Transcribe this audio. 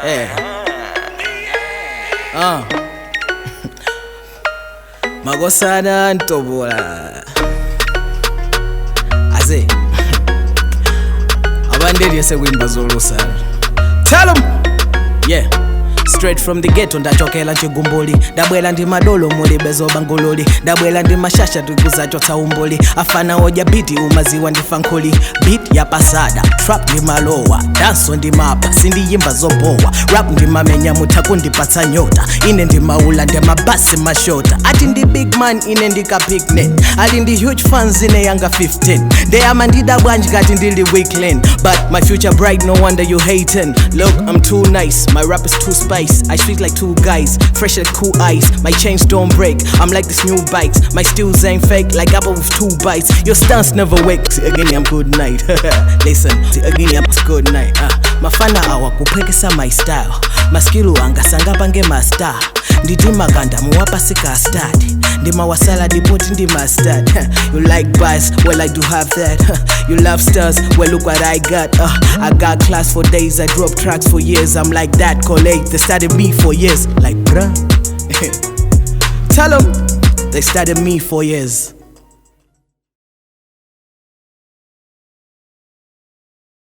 Yeah. Makosana Ntobola. Aze. Abandeli yesekuimba zolusana. Tell 'em. Yeah. Straight from the ghetto ndachokela nchigumbuli, ndabwela ndi madolo mulibe zobangululi, ndabwela ndi mashasha tikuzachotsa umbuli, afana odya beat umaziwa ndifankhuli, beat yapasada trap ndi malowa, danso ndi mapa sindiyimba zobowa, rap ndimamenya mutha kundipatsa nyota, ine ndimaula ndemabasi mashota, ati ndi big man ine ndika picnic, ali ndi huge fans ine yanga 15, ndeyama ndida bwanji kati ndili weakling, but my future bright, no wonder you hating. Look, I'm too nice, my rap is too spice, I speak like two guys, fresh like cool ice. My chains don't break, I'm like this new bikes. My steals ain't fake, like apple with two bites. Your stance never wakes. Again, I'm good night. Listen, again, I'm good night. Mafana awa kuphekesa my style. Maskilu anga sangapange my star. Nditi makanda muwapasika start. Ndimawasala dipoti ndimastart. You like bars, well I do have that. You love stars, well look what I got. I got class for days, I drop tracks for years. I'm like that college, they started me for years. Like bruh. Tell 'em they started me for years.